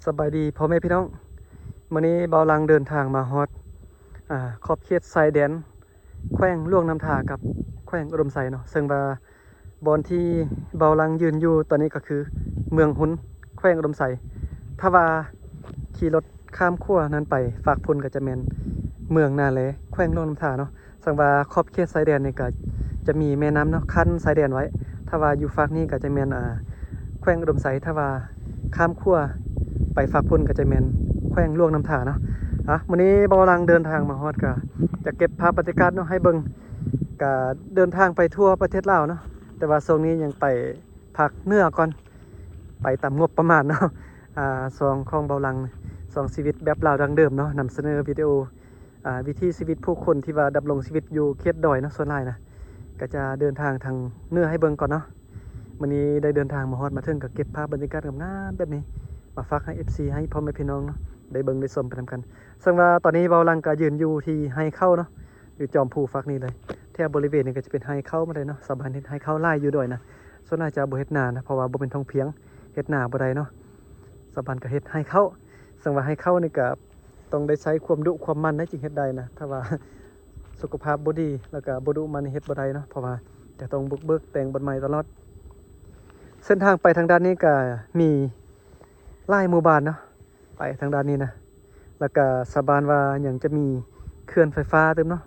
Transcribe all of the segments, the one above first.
ສະບາຍດີພໍ່ແມ່ພີ່ນ້ອງ, ມື້ນີ້ເບົາຫຼັງເດີນທາງມາຮອດ ອາ ຂອບເຂດຊາຍແດນແຂວງຫຼວງນ້ຳທາກັບແຂວງອຸດົມໄຊເນາະ, ເຊິ່ງວ່າບ່ອນທີ່ເບົາຫຼັງຢືນຢູ່ຕອນນີ້ກໍຄືເມືອງຮຸນ ແຂວງອຸດົມໄຊ. ຖ້າວ່າຂີ່ລົດຂ້າມຂົວນັ້ນໄປຟາກພຸ້ນກໍຈະແມ່ນເມືອງນາແລ ແຂວງຫຼວງນ້ຳທາເນາະ. ເຊິ່ງວ່າຂອບເຂດຊາຍແດນນີ້ກໍຈະມີແມ່ນ້ຳເນາະ ຂັ້ນຊາຍແດນໄວ້. ຖ້າວ່າຢູ່ຟາກນີ້ກໍຈະແມ່ນ ອາ ແຂວງອຸດົມໄຊ, ຖ້າວ່າຂ້າມຂົວໄປຟາກພຸ້ນກໍຈະແມ່ນແຂວງຫຼວງນ້ຳທາເນາະ. ອາ ມື້ນີ້ເບົາຫຼັງເດີນທາງມາຮອດ ກໍຈະເກັບພາບບັນຍາກາດເນາະໃຫ້ເບິ່ງ. ກໍເດີນທາງໄປທົ່ວປະເທດລາວເນາະ, ແຕ່ວ່າຊ່ວງນີ້ຍັງໄປພາກເໜືອກ່ອນ, ໄປຕາມງົບປະມານເນາະ. ອາ ຊ່ອງຂອງເບົາຫຼັງ ຊ່ອງຊີວິດແບບລາວດັ້ງເດີມເນາະ, ນຳສະເໜີວິດີໂອ ອາ ວິຖີຊີວິດຜູ້ຄົນທີ່ວ່າດຳລົງຊີວິດຢູ່ເຂດດອຍເນາະ. ສ່ວນຫຼາຍນະ ກໍຈະເດີນທາງທາງເໜືອໃຫ້ເບິ່ງກ່ອນເນາະ. ມື້ນີ້ໄດ້ເດີນທາງມາຮອດມາເຖິງ ກໍເກັບພາບບັນຍາກາດງາມໆແບບນີ້ມາຝາກໃຫ້ເອັຟຊີ ໃຫ້ພໍ່ແມ່ພີ່ນ້ອງເນາະ ໄດ້ເບິ່ງໄດ້ຊົມໄປນຳກັນ. ເຊິ່ງວ່າຕອນນີ້ເບົາຫຼັງກໍຢືນຢູ່ທີ່ໄຮ່ເຂົ້າເນາະ, ຢູ່ຈອມພູຟາກນີ້ເລີຍ. ແຖວບໍລິເວນນີ້ກໍຈະເປັນໄຮ່ເຂົ້າໝົດເລີຍເນາະ, ຊາວບ້ານເຮັດໄຮ່ເຂົ້າຫຼາຍຢູ່ດອຍນະ. ສ່ວນຫຼາຍຈະບໍ່ເຮັດນານະ ເພາະວ່າບໍ່ແມ່ນທົ່ງພຽງ, ເຮັດນາບໍ່ໄດ້ເນາະ. ຊາວບ້ານກໍເຮັດໄຮ່ເຂົ້າ, ເຊິ່ງວ່າໄຮ່ເຂົ້ານີ້ກໍ ຕ້ອງໄດ້ໃຊ້ຄວາມດຸຄວາມໝັ່ນໄດ້ຈຶ່ງເຮັດໄດ້ນະ, ຖ້າວ່າສຸຂະພາບບໍ່ດີ ແລ້ວກໍບໍ່ດຸໝັ່ນນີ້ເຮັດບໍ່ໄດ້ເນາະ, ເພາະວ່າຈະຕ້ອງບຸກເບີກແຕ່ງບ່ອນໃໝ່ຕະຫຼອດ. ເສັ້ນທາງໄປທາງດ້ານນີ້ກໍມີຫຼາຍໝູ່ບ້ານເນາະ ໄປທາງດ້ານນີ້ນະ, ແລ້ວກໍຊາວບ້ານວ່າຍັງຈະມີເຂື່ອນໄຟຟ້າຕື່ມເນາະ.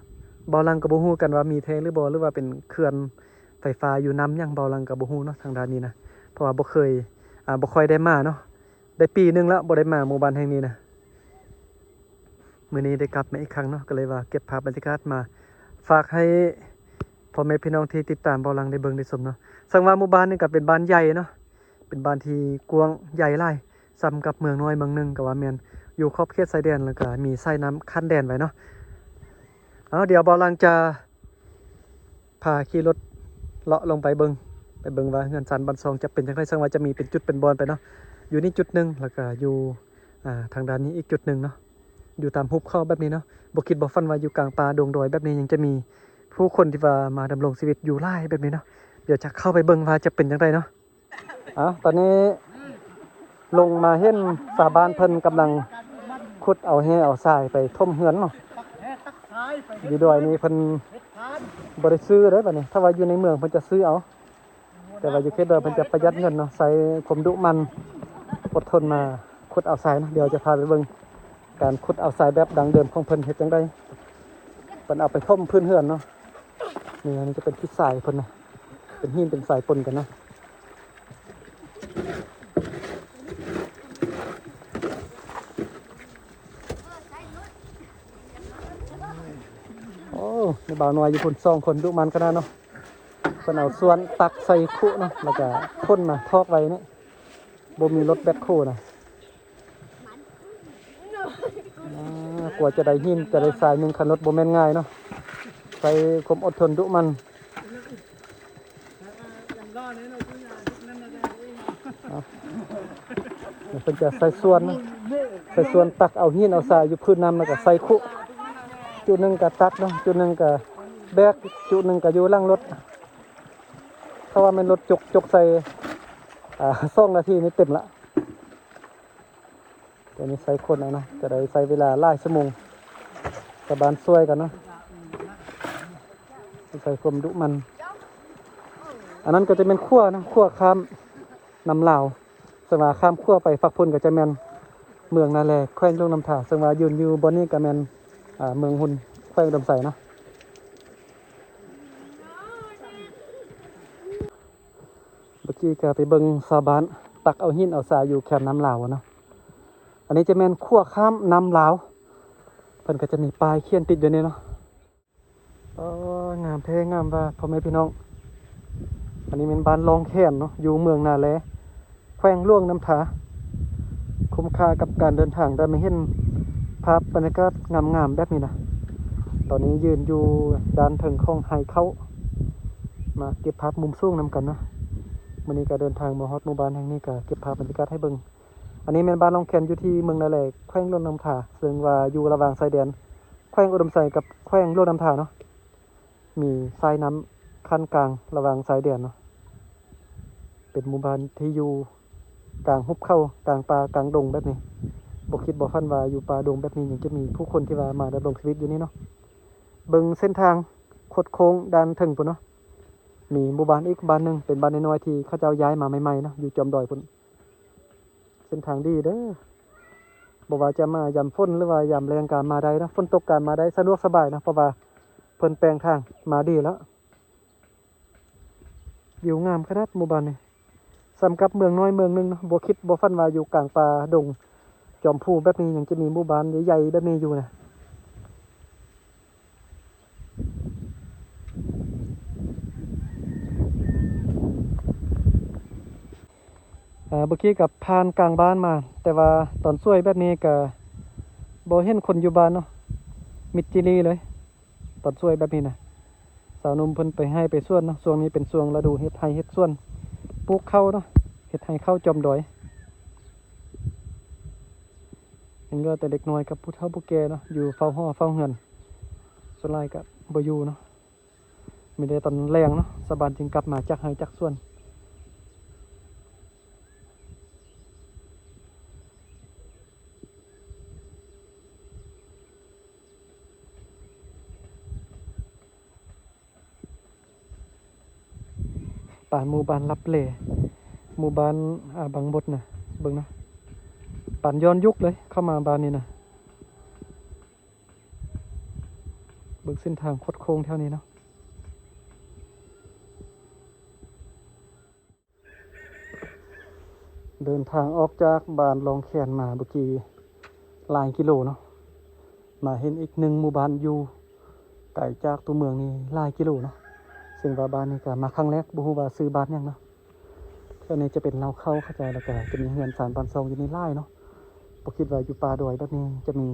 ເບົາຫຼັງກໍບໍ່ຮູ້ກັນວ່າມີແທ້ຫຼືບໍ່ ຫຼືວ່າເປັນເຂື່ອນໄຟຟ້າຢູ່ນ້ຳຫຍັງ ເບົາຫຼັງກໍບໍ່ຮູ້ເນາະ ທາງດ້ານນີ້ນະ, ເພາະວ່າບໍ່ເຄີຍ ອາ ບໍ່ຄ່ອຍໄດ້ມາເນາະ. ໄດ້ປີໜຶ່ງແລ້ວບໍ່ໄດ້ມາໝູ່ບ້ານແຫ່ງນີ້ນະ. ມື້ນີ້ໄດ້ກັບມາອີກຄັ້ງເນາະ, ກໍເລີຍວ່າເກັບພາບບັນຍາກາດມາຝາກໃຫ້ພໍ່ແມ່ພີ່ນ້ອງທີ່ຕິດຕາມເບົາຫຼັງໄດ້ເບິ່ງໄດ້ຊົມເນາະ. ເຊິ່ງວ່າໝູ່ບ້ານນີ້ກໍເປັນບ້ານໃຫຍ່ເນາະ, ເປັນບ້ານທີ່ກວ້າງໃຫຍ່ຫຼາຍ, ສ່ຳກັບເມືອງນ້ອຍເມືອງໜຶ່ງກໍວ່າແມ່ນ, ຢູ່ຂອບເຂດຊາຍແດນ ແລ້ວກໍມີສາຍນ້ຳຂັ້ນແດນໄວ້ເນາະ. ເອົາ ດຽວເບົາຫຼັງຈະ ພາຂີ່ລົດເລາະລົງໄປເບິ່ງ, ໄປເບິ່ງວ່າເຮືອນຊານບ້ານຊ່ອງຈະເປັນຈັ່ງໃດ, ເຊິ່ງວ່າຈະມີເປັນຈຸດເປັນບ່ອນໄປເນາະ, ຢູ່ນີ້ຈຸດໜຶ່ງ ແລ້ວກະຢູ່ ອາ ທາງດ້ານນີ້ອີກຈຸດໜຶ່ງເນາະ, ຢູ່ຕາມຫຸບເຂົາແບບນີ້ເນາະ. ບໍ່ຄິດບໍ່ຝັນວ່າຢູ່ກາງປ່າດົງດອຍແບບນີ້ ຍັງຈະມີຜູ້ຄົນທີ່ວ່າມາດຳລົງຊີວິດຢູ່ຫຼາຍແບບນີ້ເນາະ. ດຽວຈະເຂົ້າໄປເບິ່ງວ່າຈະເປັນຈັ່ງໃດເນາະ. ອາ ຕອນນີ້ລົງມາເຫັນຊາວບ້ານເພິ່ນກຳລັງຂຸດເອົາແຮ່ເອົາຊາຍໄປຖົມເຮືອນເນາະ. ຢູ່ດອຍນີ້ເພິ່ນບໍ່ໄດ້ຊື້ເດ້ບັດນີ້, ຖ້າວ່າຢູ່ໃນເມືອງເພິ່ນຈະຊື້ເອົາ, ແຕ່ວ່າຢູ່ເຂດດອຍເພິ່ນຈະປະຢັດເງິນເນາະ, ໃຊ້ຄວາມດຸໝັ່ນອົດທົນມາຂຸດເອົາຊາຍເນາະ. ດຽວຈະພາໄປເບິ່ງການຂຸດເອົາຊາຍແບບດັ້ງເດີມຂອງເພິ່ນເຮັດຈັ່ງໃດ. ເພິ່ນເອົາໄປຖົມພື້ນເຮືອນເນາະ. ນີ້ ອັນນີ້ຈະເປັນຂີ້ຊາຍເພິ່ນນະ, ເປັນຫີນເປັນຊາຍປົນກັນນະ. ໂອ້ ມີບ່າວນ້ອຍຢູ່ພຸ້ນສອງຄົນ ດຸໝັ່ນຂະໜາດເນາະ. ເພິ່ນເອົາສ່ວນຕັກໃສ່ຄຸເນາະ, ແລ້ວກະຂົນມາຖອກໄວ້ນີ້, ບໍ່ມີລົດແບັກໂຄນະ. ອ່າ ກວ່າຈະໄດ້ຫີນຈະໄດ້ຊາຍໜຶ່ງຄັນລົດບໍ່ແມ່ນງ່າຍເນາະ, ໃຊ້ຄວາມອົດທົນດຸໝັ່ນ. ເອົາ ເພິ່ນຈະໃສ່ສ່ວນ ໃສ່ສ່ວນຕັກເອົາຫີນເອົາຊາຍຢູ່ພື້ນນ້ຳ ແລ້ວກໍໃສ່ຄຸ, ຈຸໜຶ່ງກໍຕັກເນາະ, ຈຸໜຶ່ງກໍແບກ, ຈຸໜຶ່ງກໍຢູ່ຫຼັງລົດ. ຖ້າວ່າແມ່ນລົດຈົກ, ຈົກໃສ່ ອາ ສອງນາທີນີ້ເຕັມລະ. ຕົວນີ້ໃສ່ຄົນເອົານະ, ຈະໄດ້ໃຊ້ເວລາຫຼາຍຊົ່ວໂມງ. ຊາວບ້ານຊ່ວຍກັນເນາະ, ໃຊ້ຄວາມດຸໝັ່ນ. ອັນນັ້ນກໍຈະແມ່ນຂົວນະ, ຂົວຂ້າມນ້ຳລາວ. ເຊິ່ງວ່າຂ້າມຂົວໄປຟາກພຸ້ນກໍຈະແມ່ນເມືອງນາແລ ແຂວງຫຼວງນ້ຳທາ. ເຊິ່ງວ່າຢືນຢູ່ບ່ອນນີ້ກໍແມ່ນ ອາ ເມືອງຮຸນ ແຂວງອຸດົມໄຊນະ. ເມື່ອກີ້ກໍໄປເບິ່ງຊາວບ້ານຕັກເອົາຫີນເອົາຊາຍຢູ່ແຄມນ້ຳລາວເນາະ. ອັນນີ້ຈະແມ່ນຂົວຂ້າມນ້ຳລາວ, ເພິ່ນກໍຈະມີປ້າຍຂຽນຕິດຢູ່ນີ້ເນາະ. ເອີ ງາມແທ້ງາມວ່າ ພໍ່ແມ່ພີ່ນ້ອງ. ອັນນີ້ແມ່ນບ້ານລ່ອງແຂນເນາະ, ຢູ່ເມືອງນາແລ ແຂວງຫຼວງນ້ຳທາ. ຄຸ້ມຄ່າກັບການເດີນທາງ ໄດ້ມາເຫັນພາບບັນຍາກາດງາມໆແບບນີ້ນະ. ຕອນນີ້ຢືນຢູ່ດ້ານເທິງຂອງໄຮ່ເຂົ້າ, ມາເກັບພາບມຸມສູງນຳກັນເນາະ. ມື້ນີ້ກໍເດີນທາງມາຮອດໝູ່ບ້ານແຫ່ງນີ້, ກໍເກັບພາບບັນຍາກາດໃຫ້ເບິ່ງ. ອັນນີ້ແມ່ນບ້ານລ່ອງແຂນ ຢູ່ທີ່ເມືອງນາແລ ແຂວງຫຼວງນ້ຳທາ, ເຊິ່ງວ່າຢູ່ລະຫວ່າງຊາຍແດນແຂວງອຸດົມໄຊກັບແຂວງຫຼວງນ້ຳທາເນາະ. ມີສາຍນ້ຳຂັ້ນກາງລະຫວ່າງຊາຍແດນເນາະ. ເປັນໝູ່ບ້ານທີ່ຢູ່ ກາງຫຸບເຂົາ ກາງປ່າ ກາງດົງແບບນີ້. ບໍ່ຄິດບໍ່ຝັນວ່າຢູ່ປ່າດົງແບບນີ້ ຍັງຈະມີຜູ້ຄົນທີ່ວ່າມາດຳລົງຊີວິດຢູ່ນີ້ເນາະ. ເບິ່ງເສັ້ນທາງຄົດໂຄ້ງດ້ານເທິງພຸ້ນເນາະ. ມີໝູ່ບ້ານອີກບ້ານໜຶ່ງ ເປັນບ້ານນ້ອຍໆ ທີ່ເຂົາເຈົ້າຍ້າຍມາໃໝ່ໆເນາະ ຢູ່ຈອມດອຍພຸ້ນ. ເສັ້ນທາງດີເດີ ບໍ່ວ່າຈະມາຍາມຝົນ ຫຼືວ່າຍາມແລ້ງກໍມາໄດ້ເນາະ. ຝົນຕົກກໍມາໄດ້ສະດວກສະບາຍເນາະ ເພາະວ່າເພິ່ນແປງທາງມາດີແລ້ວ. ວິວງາມຂະໜາດໝູ່ບ້ານນີ້ ສ່ຳກັບເມືອງນ້ອຍເມືອງໜຶ່ງເນາະ. ບໍ່ຄິດບໍ່ຝັນວ່າຢູ່ກາງປ່າດົງຈອມພູແບບນີ້ ຍັງຈະມີໝູ່ບ້ານໃຫຍ່ໆແບບນີ້ຢູ່ນະ. ເອີ ເມື່ອກີ້ກໍຜ່ານກາງບ້ານມາ ແຕ່ວ່າຕອນສວຍແບບນີ້ກໍບໍ່ເຫັນຄົນຢູ່ບ້ານເນາະ ມິດຈີ່ລີເລີຍ. ຕອນສວຍແບບນີ້ນະ ຊາວໜຸ່ມເພິ່ນໄປໄຮ່ໄປສວນເນາະ. ຊ່ວງນີ້ເປັນຊ່ວງລະດູເຮັດໄຮ່ເຮັດສວນ ປູກເຂົ້າເນາະ ເຮັດໄຮ່ເຂົ້າຈອມດອຍ. ຍັງເຫຼືອແຕ່ເດັກນ້ອຍກັບຜູ້ເຖົ້າຜູ້ແກ່ເນາະ ຢູ່ເຝົ້າຫໍເຝົ້າເຮືອນ ສ່ວນຫຼາຍກໍບໍ່ຢູ່ເນາະ. ມີແຕ່ຕອນແລງເນາະ ຊາວບ້ານຈຶ່ງກັບມາຈາກໄຮ່ຈາກສວນ. ປານໝູ່ບ້ານລັບແລ ໝູ່ບ້ານ ອາ ບັງບົດນະ. ເບິ່ງນະ ປານຍ້ອນຍຸກເລີຍ ເຂົ້າມາບ້ານນີ້ນະ. ເບິ່ງເສັ້ນທາງຄົດໂຄ້ງແຖວນີ້ເນາະ. ເດີນທາງອອກຈາກບ້ານລອງແຄນມາເມື່ອກີ້ຫຼາຍກິໂລເນາະ ມາເຫັນອີກໜຶ່ງໝູ່ບ້ານຢູ່ໄກຈາກຕົວເມືອງນີ້ຫຼາຍກິໂລເນາະ. ເຊິ່ງວ່າບ້ານນີ້ກໍມາຄັ້ງແລກ ບໍ່ຮູ້ວ່າຊື່ບ້ານຫຍັງເນາະ. ແຖວນີ້ຈະເປັນເລົ້າເຂົ້າເຂົ້າໃຈ ແລ້ວກໍຈະມີເຮືອນຊານບ້ານຊ່ອງຢູ່ນີ້ຫຼາຍເນາະ. ບໍ່ຄິດວ່າຢູ່ປ່າດອຍແບບນີ້ຈະມີ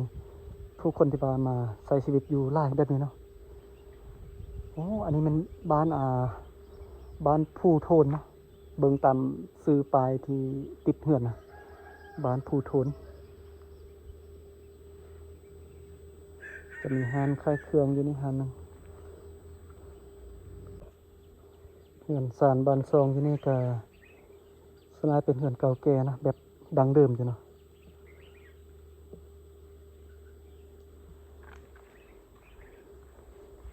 ຜູ້ຄົນທີ່ວ່າມາໃຊ້ຊີວິດຢູ່ຫຼາຍແບບນີ້ເນາະ. ໂອ້ ອັນນີ້ແມ່ນບ້ານ ອ່າ ບ້ານພູໂທນເນາະ. ເບິ່ງຕາມຊື່ປ້າຍທີ່ຕິດເຮືອນນະ ບ້ານພູໂທນ. ຈະມີຮ້ານຂາຍເຄື່ອງຢູ່ນີ້ຮ້ານໜຶ່ງ. ເຮືອນຊານບ້ານຊ່ອງຢູ່ນີ້ກໍສ່ວນຫຼາຍເປັນເຮືອນເກົ່າແກ່ນະ ແບບດັ້ງເດີມຢູ່ເນາະ.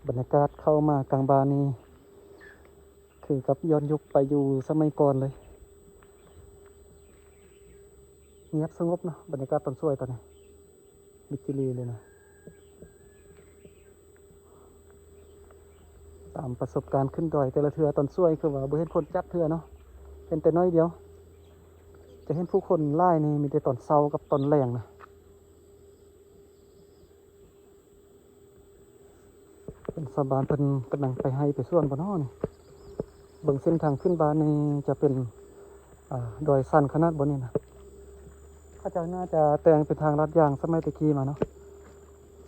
ບັນຍາກາດເຂົ້າມາກາງບ້ານນີ້ ຄືກັບຍ້ອນຍຸກໄປຢູ່ສະໄໝກ່ອນເລີຍ. ງຽບສະຫງົບເນາະ ບັນຍາກາດຕອນສວຍຕອນນີ້ ມິດຈີ່ລີເລີຍນະ. ຕາມປະສົບການຂຶ້ນດອຍແຕ່ລະເທື່ອ ຕອນສວຍຄືວ່າບໍ່ເຫັນຄົນຈັກເທື່ອເນາະ ເຫັນແຕ່ໜ້ອຍດຽວ. ຈະເຫັນຜູ້ຄົນຫຼາຍນີ້ມີແຕ່ຕອນເຊົ້າກັບຕອນແລງນະ. ເປັນຊາວບ້ານເພິ່ນກຳລັງໄປໄຮ່ໄປສວນບໍ່ນໍນີ້. ເບິ່ງເສັ້ນທາງຂຶ້ນບ້ານນີ້ຈະເປັນ ອ່າ ດອຍຊັນຂະໜາດບໍ່ນີ້ນະ. ເຂົາເຈົ້າໜ້າຈະແຕ່ງເປັນທາງລາດຢາງສະໄໝແຕ່ກີ້ມາເນາະ.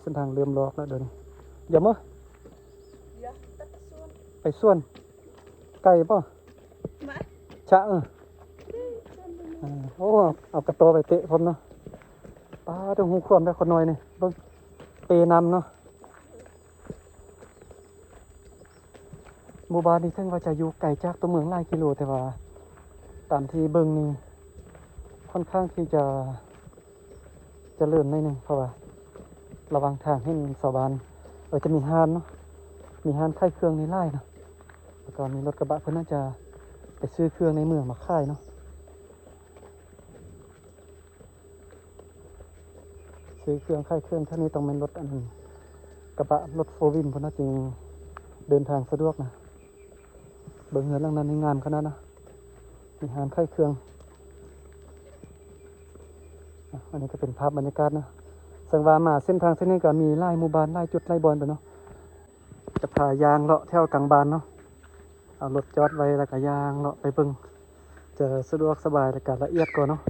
ເສັ້ນທາງເລີ່ມລອກແລ້ວດຽວນີ້. ຢາມເອີ ຢາ ໄປສວນ ໄກບໍ່? ມາ ຊະ ເອີ ໂອ້ ເອົາກະຕໍໄປເຕະພ້ອມເນາະ. ປາດ ເຖິງຫູຂວາມແລ້ວຄົນນ້ອຍນີ້ ເບິ່ງ ເປນຳເນາະ. ໝູ່ບ້ານນີ້ເຖິງວ່າຈະຢູ່ໄກຈາກຕົວເມືອງຫຼາຍກິໂລ ແຕ່ວ່າຕາມທີ່ເບິ່ງນີ້ ຄ່ອນຂ້າງທີ່ຈະ ຈະເລີນໜ້ອຍໜຶ່ງ ເພາະວ່າລະຫວ່າງທາງເຫັນຊາວບ້ານ ເອີ ຈະມີຮ້ານເນາະ ມີຮ້ານຂາຍເຄື່ອງນີ້ຫຼາຍເນາະ. ແລ້ວກໍມີລົດກະບະ ເພິ່ນໜ້າຈະໄປຊື້ເຄື່ອງໃນເມືອງມາຂາຍເນາະ. ຊື້ເຄື່ອງຂາຍເຄື່ອງແຖວນີ້ຕ້ອງແມ່ນລົດ ອັນ ກະບະ ລົດໂຟວີນພຸ້ນນະ ຈຶ່ງເດີນທາງສະດວກນະ. ເບິ່ງເຮືອນຫຼັງນັ້ນນີ້ງາມຂະໜາດນະ ມີຮ້ານຂາຍເຄື່ອງ. ອາ ອັນນີ້ກໍເປັນພາບບັນຍາກາດນະ. ເຊິ່ງວ່າມາເສັ້ນທາງເສັ້ນນີ້ກໍມີຫຼາຍໝູ່ບ້ານ ຫຼາຍຈຸດ ຫຼາຍບ່ອນໄປເນາະ. ຈະພາຍ່າງເລາະແຖວກາງບ້ານເນາະ. ເອົາລົດຈອດໄວ້ ແລ້ວກໍຍ່າງເລາະໄປເບິ່ງ ຈະສະດວກສະບາຍ ແລ້ວກໍລະອຽດກວ່າເນາະ.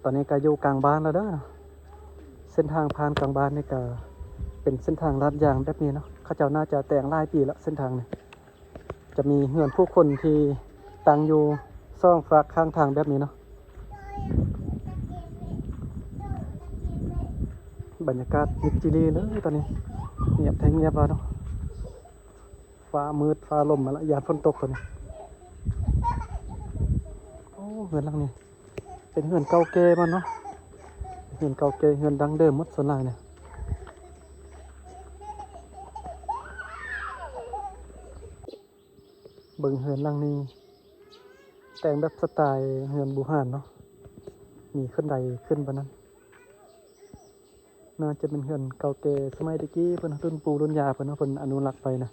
ຕອນນີ້ກໍຢູ່ກາງບ້ານແລ້ວເດີ. ເສັ້ນທາງຜ່ານກາງບ້ານນີ້ກໍເປັນເສັ້ນທາງລາດຢາງແບບນີ້ເນາະ. ເຂົາເຈົ້າໜ້າຈະແຕ່ງຫຼາຍປີແລ້ວເສັ້ນທາງນີ້. ຈະມີເຮືອນຜູ້ຄົນທີ່ຕັ້ງຢູ່ສອງຟາກຂ້າງທາງແບບນີ້ເນາະ. ບັນຍາກາດມິດຈີ່ລີເລີຍຕອນນີ້. ງຽບແທ້ງຽບວ່າເນາະ. ຟ້າມືດ ຟ້າລົມມາລະ ຢ້ານຝົນຕົກຕົວນີ້. ໂອ້ ເຮືອນຫຼັງນີ້ ປັນເຮືອນເກົ່າແກ່ມັນເນາະ ເຮືອນເກົ່າແກ່ ເຮືອນດັ້ງເດີມໝົດສ່ວນຫຼາຍນະ. ເບິ່ງເຮືອນຫຼັງນີ້ ແຕ່ງແບບສະໄຕເຮືອນບູຮານເນາະ ມີຂັ້ນໄດຂຶ້ນປານນັ້ນ. ໜ້າຈະເປັນເຮືອນເກົ່າແກ່ສະໄໝແຕ່ກີ້ເພິ່ນ ລຸ້ນປູ່ລຸ້ນຍ່າເພິ່ນເນາະ ເພິ່ນອະນຸລັກໄວ້ນະ.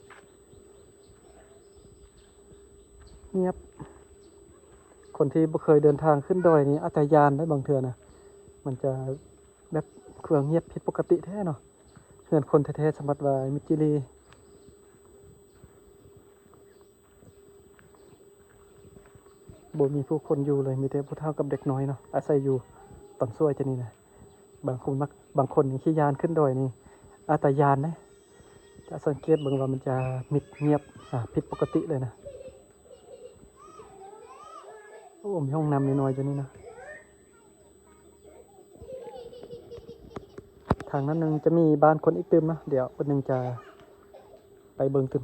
ງຽບ ຄົນທີ່ບໍ່ເຄີຍເດີນທາງຂຶ້ນດອຍນີ້ອາດຈະຢ້ານໄດ໋ບາງເທື່ອນະ ມັນຈະແບບເຄື່ອງງຽບຜິດປົກກະຕິແທ້ເນາະ. ເຮືອນຄົນແທ້ໆ ສຳບັດວ່າມິດຈີຣີ ບໍ່ມີຜູ້ຄົນຢູ່ເລີຍ ມີແຕ່ຜູ້ເຖົ້າກັບເດັກນ້ອຍເນາະ ອາໄສຢູ່ຕອນສວຍຈະນີ້ນະ. ບາງຄົນມັກ ບາງຄົນນີ້ຂີ້ຢ້ານຂຶ້ນດອຍນີ້ ອາດຈະຢ້ານເດ້. ຈະສັງເກດເບິ່ງວ່າມັນຈະມິດງຽບ ອາ ຜິດປົກກະຕິເລີຍນະ. ໂອ້ ມີຫ້ອງນ້ຳນ້ອຍໆຢູ່ນີ້ນະ. ທາງນັ້ນຍັງຈະມີບ້ານຄົນອີກຕື່ມນະ ດຽວເພິ່ນຍັງຈະໄປເບິ່ງຕື່ມ.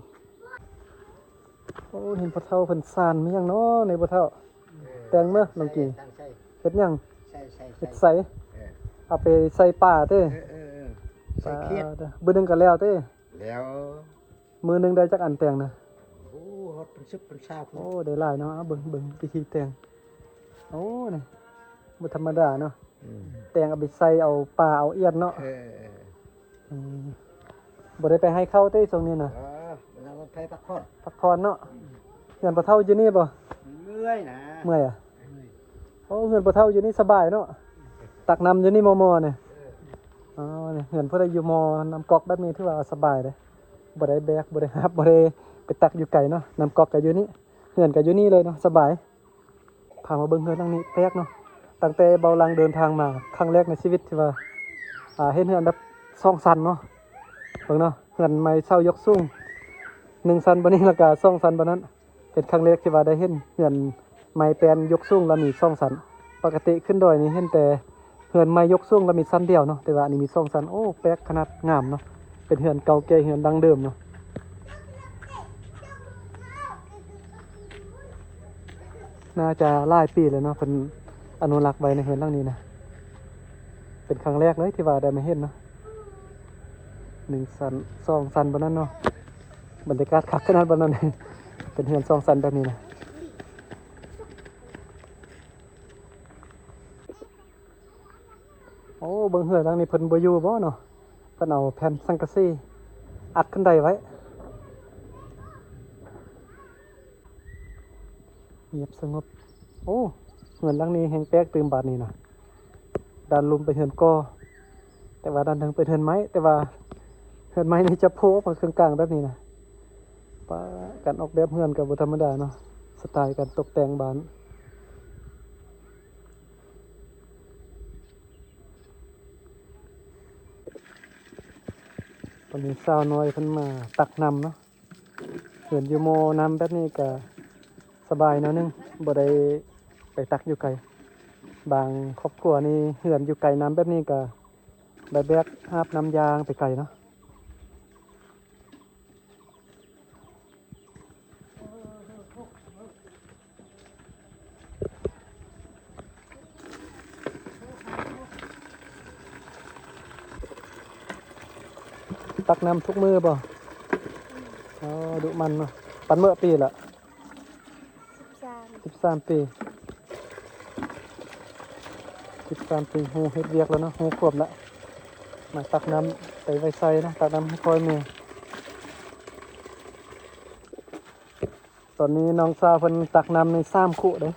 ໂອ້ ເຫັນພໍ່ເຖົ້າເພິ່ນສານມີຫຍັງເນາະນີ້ ພໍ່ເຖົ້າ? ເອີ ແຕ່ງເມີ້ ນ້ອງກີ ໃສ່ ຕັ້ງໃສ່ ເຮັດຫຍັງ? ໃສ່ ໃສ່ ເຮັດໃສ ເອີ ເອົາໄປໃສ່ປາເດ້. ເອີ ເອີ ເອີ ໃສ່ຂຽດ ປາເດີ ມື້ໜຶ່ງກໍແລ້ວເດ້. ແລ້ວ ມື້ໜຶ່ງໄດ້ຈັກອັນແຕ່ງນະ? ໂອ້ ຮອດເປັນສິບເປັນຊາວພຸ້ນ. ໂອ້ ໄດ້ຫຼາຍເນາະ. ເອົາເບິ່ງ ເບິ່ງວິທີແຕ່ງ. ໂອ້ ນີ້ບໍ່ທຳມະດາເນາະ. ອືມ ແຕ່ງເອົາໄປໃສ່ເອົາປາເອົາອຽດເນາະ. ເອີ ອືມ ບໍ່ໄດ້ໄປໃຫ້ເຂົ້າເດ້ຊ່ວງນີ້ນະ? ເອີ ໄປພັກຜ່ອນ ພັກຜ່ອນເນາະ. ອືມ ເຮືອນພໍ່ເຖົ້າຢູ່ນີ້ບໍ່? ເມື່ອຍນະ ເມື່ອຍອະ. ໂອ້ ເຮືອນພໍ່ເຖົ້າຢູ່ນີ້ສະບາຍເນາະ ຕັກນ້ຳຢູ່ນີ້ໝໍ່ໆນີ້. ເອີ ອໍ ນີ້ເຮືອນຜູ້ໃດຢູ່ໝໍ້ ນ້ຳກອກແບບນີ້ຖືວ່າສະບາຍເດ້ ບໍ່ໄດ້ແບກ ບໍ່ໄດ້ຫາບ ບໍ່ໄດ້ໄປຕັກຢູ່ໄກເນາະ. ນ້ຳກອກກໍຢູ່ນີ້ ເຮືອນກໍຢູ່ນີ້ເລີຍເນາະ ສະບາຍ. ພາມາເບິ່ງເຮືອນຫຼັງນີ້ ແປກເນາະ. ຕັ້ງແຕ່ເບົາຫຼັງເດີນທາງມາ ຄັ້ງແລກໃນຊີວິດທີ່ວ່າ ອ່າ ເຫັນເຮືອນແບບສອງຊັ້ນເນາະ. ເບິ່ງເນາະ ເຮືອນໄມ້ເຊົ່າຍົກສູງ ໜຶ່ງຊັ້ນບ່ອນນີ້ ແລ້ວກະສອງຊັ້ນບ່ອນນັ້ນ. ເປັນຄັ້ງແລກທີ່ວ່າໄດ້ເຫັນເຮືອນໄມ້ແປ້ນຍົກສູງແລ້ວມີສອງຊັ້ນ. ປົກກະຕິຂຶ້ນດອຍນີ້ເຫັນແຕ່ເຮືອນໄມ້ຍົກສູງແລ້ວມີຊັ້ນດຽວເນາະ ແຕ່ວ່າອັນນີ້ມີສອງຊັ້ນ. ໂອ້ ແປກຂະໜາດ ງາມເນາະ. ເປັນເຮືອນເກົ່າແກ່ ເຮືອນດັ້ງເດີມເນາະ. ໜ້າຈະຫຼາຍປີແລ້ວເນາະ ເພິ່ນອະນຸລັກໄວ້ໃນເຮືອນຫຼັງນີ້ນະ. ເປັນຄັ້ງແລກເລີຍທີ່ວ່າໄດ້ມາເຫັນເນາະ. ໜຶ່ງຊັ້ນ ສອງຊັ້ນບ່ອນນັ້ນເນາະ. ບັນຍາກາດຄັກຂະໜາດບ່ອນນັ້ນ ເປັນເຮືອນສອງຊັ້ນແບບນີ້ນະ. ໂອ້ ເບິ່ງເຮືອນຫຼັງນີ້ເພິ່ນບໍ່ຢູ່ບໍ່ເນາະ ເພິ່ນເອົາແຜ່ນສັງກະສີອັດຂຶ້ນໄດໄວ້. ງຽບສະຫງົບ. ໂອ້ ເຮືອນຫຼັງນີ້ແຮ່ງແປກຕື່ມບາດນີ້ນະ. ດ້ານລຸ່ມເປັນເຮືອນກໍ່ ແຕ່ວ່າດ້ານເທິງເປັນເຮືອນໄມ້ ແຕ່ວ່າເຮືອນໄມ້ນີ້ຈະໂຜອອກມາເຄິ່ງກາງແບບນີ້ນະ. ປາ ການອອກແບບເຮືອນກໍບໍ່ທຳມະດາເນາະ ສະໄຕການຕົກແຕ່ງບ້ານ. ຕອນນີ້ສາວນ້ອຍເພິ່ນມາຕັກນ້ຳເນາະ. ເຮືອນຢູ່ໝໍ້ນ້ຳແບບນີ້ກະສະບາຍໜ້ອຍໜຶ່ງ ບໍ່ໄດ້ໄປຕັກຢູ່ໄກ. ບາງຄອບຄົວນີ້ເຮືອນຢູ່ໄກນ້ຳແບບນີ້ກະໄດ້ແບກຫາບນ້ຳຢາງໄປໄກເນາະ. ຕັກນ້ຳທຸກມື້ບໍ່? ອໍ ດຸໝັ່ນເນາະ. ປັນເໝີ່ປີລະ? ສິບສາມ ສິບສາມປີ ສິບສາມປີ ຮູ້ເຮັດວຽກແລ້ວເນາະ ຮູ້ຄວາມລະ. ມາຕັກນ້ຳໄປໄວ້ໃສ່ເນາະ ຕັກນ້ຳໃຫ້ພໍ່ແມ່. ຕອນນີ້ນ້ອງສາວເພິ່ນຕັກນ້ຳໃນສາມຄຸເດ້.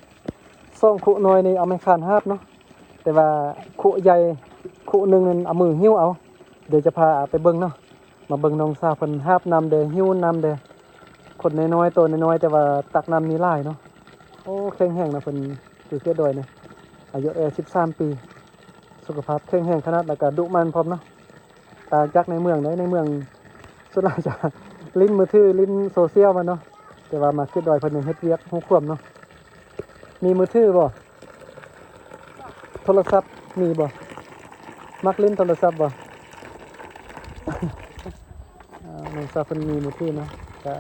ສອງຄຸນ້ອຍນີ້ເອົາໄມ້ຄານຫາບເນາະ ແຕ່ວ່າຄຸໃຫຍ່ຄຸໜຶ່ງນັ້ນເອົາມືຫິ້ວເອົາ. ດຽວຈະພາໄປເບິ່ງເນາະ ມາເບິ່ງນ້ອງສາວເພິ່ນຫາບນ້ຳແດ່ ຫິ້ວນ້ຳແດ່. ຄົນນ້ອຍໆ ໂຕນ້ອຍໆ ແຕ່ວ່າຕັກນ້ຳນີ້ຫຼາຍເນາະ. ໂອ້ ແຂງແຮງນະ ເພິ່ນຢູ່ເຂດດອຍນີ້ ອາຍຸແຄ່ສິບສາມປີ ສຸຂະພາບແຂງແຮງຂະໜາດ ແລ້ວກະດຸໝັ່ນພ້ອມເນາະ. ຕ່າງຈາກໃນເມືອງເດ້ ໃນເມືອງສ່ວນຫຼາຍຈະຫຼິ້ນມືຖື ຫຼິ້ນໂຊຊຽວມັນເນາະ ແຕ່ວ່າມາເຂດດອຍເພິ່ນຍັງເຮັດວຽກຮູ້ຄວາມເນາະ. ມີມືຖືບໍ່? ໂທລະສັບມີບໍ່? ມັກຫຼິ້ນໂທລະສັບບໍ່? ອ່າ ນ້ອງສາວເພິ່ນມີມືຖືເນາະ ກະ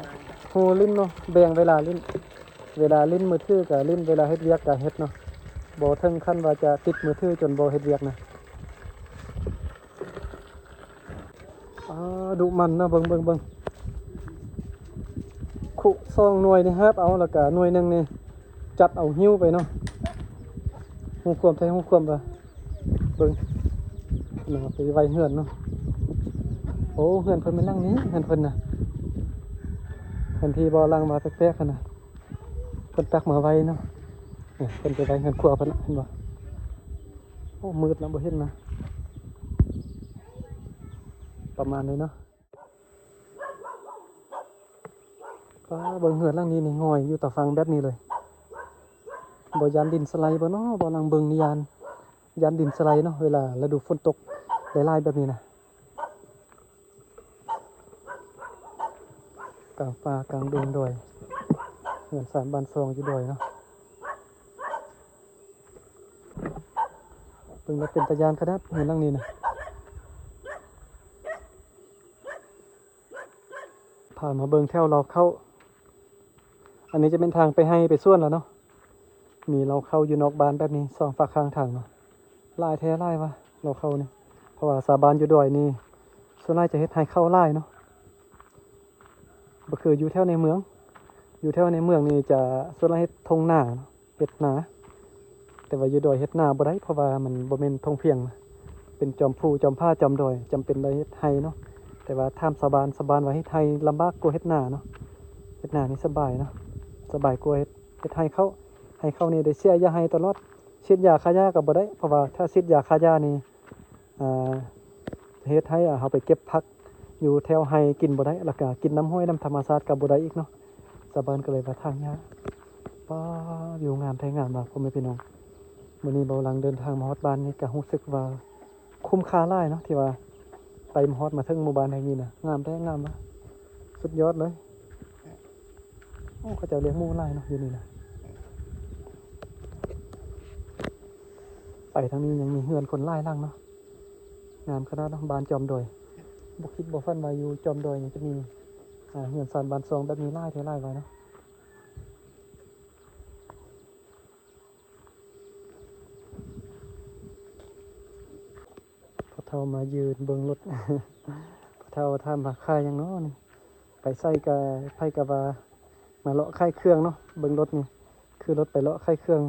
ຮູ້ຫຼິ້ນເນາະ ແບ່ງເວລາຫຼິ້ນ ເວລາຫຼິ້ນມືຖືກະຫຼິ້ນ ເວລາເຮັດວຽກກະເຮັດເນາະ. ບໍ່ເຖິງຂັ້ນວ່າຈະຕິດມືຖືຈົນບໍ່ເຮັດວຽກນະ. ອາ ດຸໝັ່ນເນາະ ເບິ່ງ ເບິ່ງ ເບິ່ງ ຄຸສອງໜ່ວຍນີ້ຫາບເອົາ ແລ້ວກະໜ່ວຍໜຶ່ງນີ້ຈັບເອົາຫິ້ວໄປເນາະ. ຮູ້ຄວາມແທ້ ຮູ້ຄວາມວ່າ ເບິ່ງ ເນາະ ໄປໄຫວ້ເຮືອນເນາະ. ໂອ້ ເຮືອນເພິ່ນແມ່ນຫຼັງນີ້ ເຮືອນເພິ່ນນະ ເຮືອນທີ່ບໍ່ຫຼັງວ່າແປກໆຫັ້ນນະ ເພິ່ນຕັກມາໄວ້ເນາະ. ນີ້ເພິ່ນໄປໄວ້ເຮືອນຄົວເພິ່ນນະ ເຫັນບໍ່? ໂອ້ ມືດແລ້ວບໍ່ເຫັນນະ ປະມານນີ້ເນາະ. ປ້າ ເບິ່ງເຮືອນຫຼັງນີ້ນີ້ ຫງອຍຢູ່ຕາຝັ່ງແບບນີ້ເລີຍ. ບໍ່ຢ້ານດິນສະໄລບໍ່ເນາະ? ບໍ່ນັ່ງເບິ່ງນີ້ຢ້ານ ຢ້ານດິນສະໄລເນາະ ເວລາລະດູຝົນຕົກຫຼາຍໆແບບນີ້ນະ. ກາງປ່າກາງດົງດອຍ ເຮືອນຊານບ້ານຊ່ອງຢູ່ດອຍເນາະ. ເບິ່ງແລ້ວເປັນຕາຢ້ານຂະໜາດເຮືອນຫຼັງນີ້ນະ. ພາມາເບິ່ງແຖວລອກເຂົ້າ. ອັນນີ້ຈະເປັນທາງໄປໄຮ່ໄປສວນແລ້ວເນາະ. ມີລອກເຂົ້າຢູ່ນອກບ້ານແບບນີ້ ສອງຟາກຂ້າງທາງເນາະ. ຫຼາຍແທ້ຫຼາຍວ່າລອກເຂົ້ານີ້ ເພາະວ່າຊາວບ້ານຢູ່ດອຍນີ້ ສ່ວນຫຼາຍຈະເຮັດໄຮ່ເຂົ້າຫຼາຍເນາະ. ບໍ່ຄືຢູ່ແຖວໃນເມືອງ. ຢູ່ແຖວໃນເມືອງນີ້ຈະສ່ວນຫຼາຍເຮັດທົ່ງນາເນາະ. ເຮັດນາ ແຕ່ວ່າຢູ່ດອຍເຮັດນາບໍ່ໄດ້ ເພາະວ່າມັນບໍ່ແມ່ນທົ່ງພຽງນະ ເປັນຈອມພູ ຈອມຜາ ຈອມດອຍ ຈຳເປັນໄດ້ເຮັດໄຮ່ເນາະ. ແຕ່ວ່າຖາມຊາວບ້ານ ຊາວບ້ານວ່າເຮັດໄຮ່ລຳບາກກວ່າເຮັດນາເນາະ. ເຮັດນານີ້ສະບາຍເນາະ ສະບາຍກວ່າເຮັດ ເຮັດໄຮ່ເຂົ້າ. ໄຮ່ເຂົ້ານີ້ໄດ້ເສຍຢາໄຮ່ຕະຫຼອດ ສີດຢາຂ້າຫຍ້າກໍບໍ່ໄດ້ ເພາະວ່າຖ້າສີດຢາຂ້າຫຍ້ານີ້ ອ່າ ເຮັດໃຫ້ ອ່າ ເຮົາໄປເກັບຜັກຢູ່ແຖວໄຮ່ກິນບໍ່ໄດ້ ແລ້ວກະກິນນ້ຳຫ້ວຍນ້ຳທຳມະຊາດກໍບໍ່ໄດ້ອີກເນາະ. ຊາວບ້ານກໍເລີຍວ່າຖາງຫຍ້າ. ປ້າ ວິວງາມແທ້ງາມວ່າ ພໍ່ແມ່ພີ່ນ້ອງ. ມື້ນີ້ເບົາຫຼັງເດີນທາງມາຮອດບ້ານນີ້ ກໍຮູ້ສຶກວ່າຄຸ້ມຄ່າຫຼາຍເນາະ ທີ່ວ່າໄຕ່ມາຮອດມາເຖິງໝູ່ບ້ານແຫ່ງນີ້ນະ. ງາມແທ້ງາມວ່າ ສຸດຍອດເລີຍ. ໂອ້ ເຂົາເຈົ້າລ້ຽງໝູຫຼາຍເນາະຢູ່ນີ້ນະ. ໄປທາງນີ້ຍັງມີເຮືອນຄົນຫຼາຍຫຼັງເນາະ. ງາມຂະໜາດເນາະ ບ້ານຈອມດອຍ. ບໍ່ຄິດບໍ່ຝັນວ່າຢູ່ຈອມດອຍນີ້ຈະມີ ອ່າ ເຮືອນຊານບ້ານຊ່ອງແບບນີ້ຫຼາຍແທ້ຫຼາຍວ່າເນາະ. ພໍ່ເຖົ້າມາຢືນເບິ່ງລົດ. ພໍ່ເຖົ້າຖາມວ່າຂາຍຫຍັງເນາະນີ້? ໄປໃສກະໃຜກະວ່າມາເລາະຂາຍເຄື່ອງເນາະ. ເບິ່ງລົດນີ້ ຄືລົດໄປເລາະຂາຍເຄື່ອງ.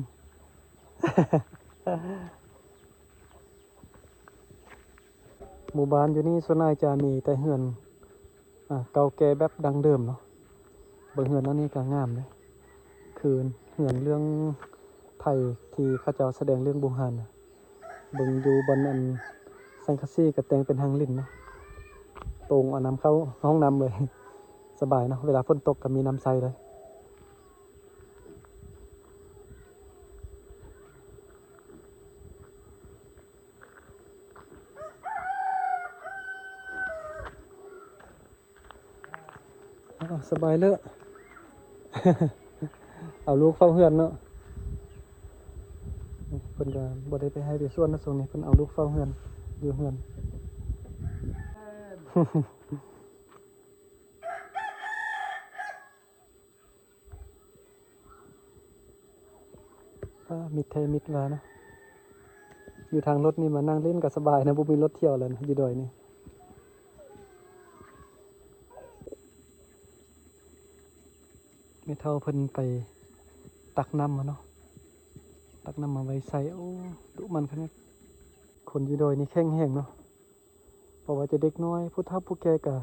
ໝູ່ບ້ານຢູ່ນີ້ສ່ວນຫຼາຍຈະມີແຕ່ເຮືອນ ອ່າ ເກົ່າແກ່ແບບດັ້ງເດີມເນາະ. ເບິ່ງເຮືອນຫຼັງນີ້ກໍງາມເດ້ ຄືເຮືອນເລື່ອງໄທທີ່ເຂົາເຈົ້າສະແດງເລື່ອງບູຮານນະ. ເບິ່ງຢູ່ບ່ອນອັນສັງກະສີກໍແຕ່ງເປັນຫາງລິ້ນເນາະ ໂຕ່ງເອົານ້ຳເຂົ້າຫ້ອງນ້ຳເລີຍ. ສະບາຍເນາະ ເວລາຝົນຕົກກໍມີນ້ຳໃຊ້ເລີຍ. ອ້າວ ສະບາຍເລີ ເອົາລູກເຝົ້າເຮືອນເນາະ. ເພິ່ນກໍບໍ່ໄດ້ໄປໄຮ່ໄປສວນນະ ຊ່ວງນີ້ເພິ່ນເອົາລູກເຝົ້າເຮືອນ ຢູ່ເຮືອນ. ອ້າ ມິດແທ້ມິດວ່າເນາະ. ຢູ່ທາງລົດນີ້ມານັ່ງຫຼິ້ນກໍສະບາຍນະ ບໍ່ມີລົດທ່ຽວແລ້ວນະ ຢູ່ດອຍນີ້. ແມ່ເຖົ້າເພິ່ນໄປຕັກນ້ຳມາເນາະ ຕັກນ້ຳມາໄວ້ໃສ່. ໂອ້ ດຸໝັ່ນຂະໜາດ. ຄົນຢູ່ດອຍນີ້ແຂງແຮງເນາະ. ບໍ່ວ່າຈະເດັກນ້ອຍ ຜູ້ເຖົ້າຜູ້ແກ່ກໍ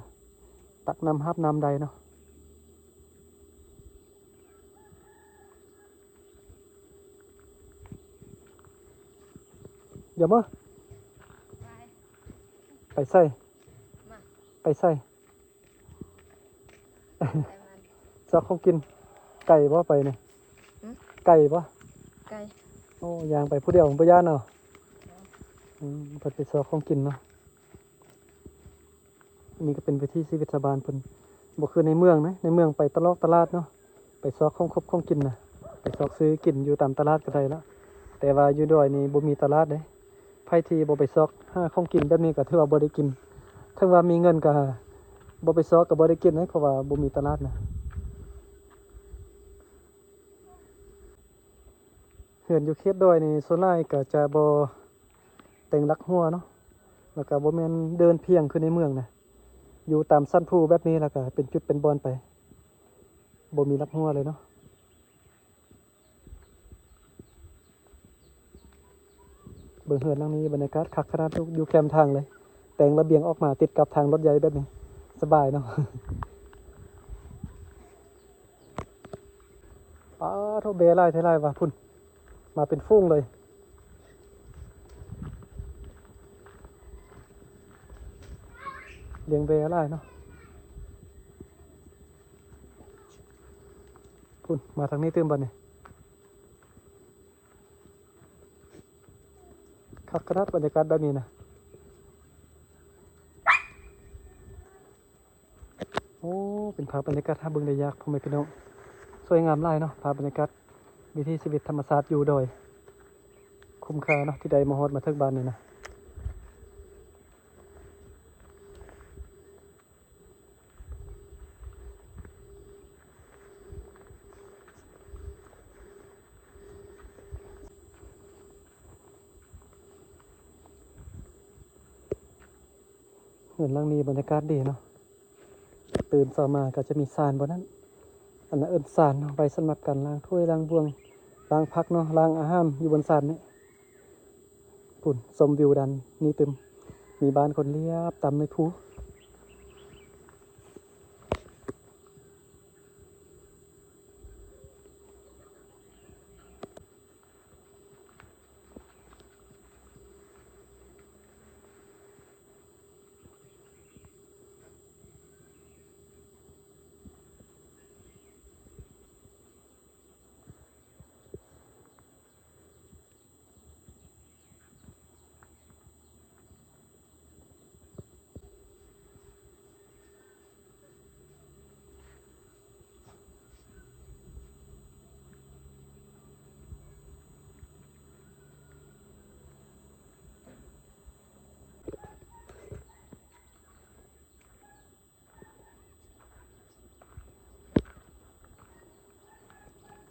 ຕັກນ້ຳ ຫາບນ້ຳໄດ້ເນາະ. ຢ່າມາ ໄປໃສ? ໄປໃສ? ຊອກຂອງກິນ. ໄກບໍ່ໄປນີ້? ຫຶ? ໄກບໍ່? ໄກ. ໂອ້ ຍ່າງໄປຜູ້ດຽວບໍ່ຢ້ານເນາະ? ອືມ ເພິ່ນໄປຊອກຂອງກິນເນາະ. ອັນນີ້ກໍເປັນວິຖີຊີວິດຊາວບ້ານເພິ່ນ ບໍ່ຄືໃນເມືອງນະ. ໃນເມືອງໄປຕະຫຼອກຕະຫຼາດເນາະ ໄປຊອກຂອງຄົບຂອງກິນນະ ໄປຊອກຊື້ກິນຢູ່ຕາມຕະຫຼາດກໍໄດ້ລະ. ແຕ່ວ່າຢູ່ດອຍນີ້ບໍ່ມີຕະຫຼາດເດ້. ໃຜທີ່ບໍ່ໄປຊອກຫາຂອງກິນແບບນີ້ກໍຖືວ່າບໍ່ໄດ້ກິນ. ເຖິງວ່າມີເງິນກໍບໍ່ໄປຊອກກໍບໍ່ໄດ້ກິນເດ້ ເພາະວ່າບໍ່ມີຕະຫຼາດນະ. ເຮືອນຢູ່ເຂດດອຍນີ້ສ່ວນຫຼາຍກໍຈະບໍ່ແຕ່ງຫຼັກຮົ້ວເນາະ ແລ້ວກໍບໍ່ແມ່ນເດີ່ນພຽງຄືໃນເມືອງນະ ຢູ່ຕາມຊັ້ນພູແບບນີ້ ແລ້ວກໍເປັນຈຸດເປັນບ່ອນໄປ ບໍ່ມີຫຼັກຮົ້ວເລີຍເນາະ. ເບິ່ງເຮືອນຫຼັງນີ້ ບັນຍາກາດຄັກຂະໜາດ ຢູ່ ຢູ່ແຄມທາງເລີຍ ແຕ່ງລະບຽງອອກມາຕິດກັບທາງລົດໃຫຍ່ແບບນີ້ ສະບາຍເນາະ. ປາໂທ້ ແບ້ຫຼາຍແທ້ຫຼາຍວ່າ ພຸ້ນ ມາເປັນຝູງເລີຍ ລ້ຽງແບ້ຫຼາຍເນາະ. ພຸ້ນ ມາທາງນີ້ຕື່ມບັດນີ້ ຄັກຂະໜາດບັນຍາກາດແບບນີ້ນະ. ໂອ້ ເປັນພາບບັນຍາກາດຫາເບິ່ງໄດ້ຍາກ ພໍ່ແມ່ພີ່ນ້ອງ ສວຍງາມຫຼາຍເນາະ ພາບບັນຍາກາດວິຖີຊີວິດທຳມະຊາດຢູ່ດອຍ. ຄຸ້ມຄ່າເນາະ ທີ່ໄດ້ມາຮອດມາເຖິງບ້ານນີ້ນະ. ເຮືອນຫຼັງນີ້ບັນຍາກາດດີເນາະ ຕື່ນເຊົ້າມາກໍຈະມີສານບ່ອນນັ້ນ ອັນນັ້ນເອີ້ນສານເນາະ ໄວ້ສຳລັບການລ້າງຖ້ວຍ ລ້າງບ່ວງ ລ້າງຜັກເນາະ ລ້າງອາຫານຢູ່ບົນສານນີ້. ພຸ້ນ ຊົມວິວດ້ານນີ້ຕື່ມ ມີບ້ານຄົນລຽບຕາມເນີຍພູ.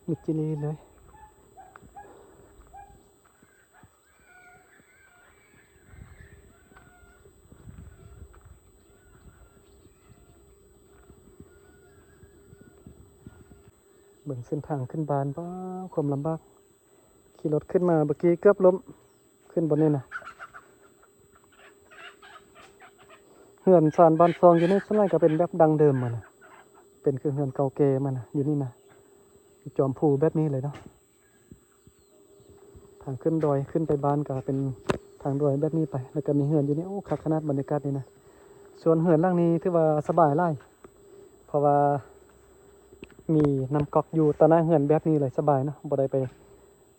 ມິດຈີ່ລີ້ເລີຍ. ເບິ່ງເສັ້ນທາງຂຶ້ນບ້ານ ວ້າວ ຄວາມລຳບາກ ຂີ່ລົດຂຶ້ນມາເມື່ອກີ້ເກືອບລົ້ມ ຂຶ້ນບ່ອນນີ້ນະ. ເຮືອນຊານບ້ານຊ່ອງຢູ່ນີ້ສ່ວນຫຼາຍກໍເປັນແບບດັ້ງເດີມມັນນະ ເປັນຄືເຮືອນເກົ່າແກ່ມັນນະ ຢູ່ນີ້ນະ ຢູ່ຈອມພູແບບນີ້ເລີຍເນາະ. ທາງຂຶ້ນດອຍ ຂຶ້ນໄປບ້ານກໍເປັນທາງດອຍແບບນີ້ໄປ ແລ້ວກໍມີເຮືອນຢູ່ນີ້. ໂອ້ ຄັກຂະໜາດບັນຍາກາດນີ້ນະ. ສ່ວນເຮືອນຫຼັງນີ້ຖືວ່າສະບາຍຫຼາຍ ເພາະວ່າມີນ້ຳກັອກຢູ່ຕໍ່ໜ້າເຮືອນແບບນີ້ເລີຍ ສະບາຍເນາະ ບໍ່ໄດ້ໄປ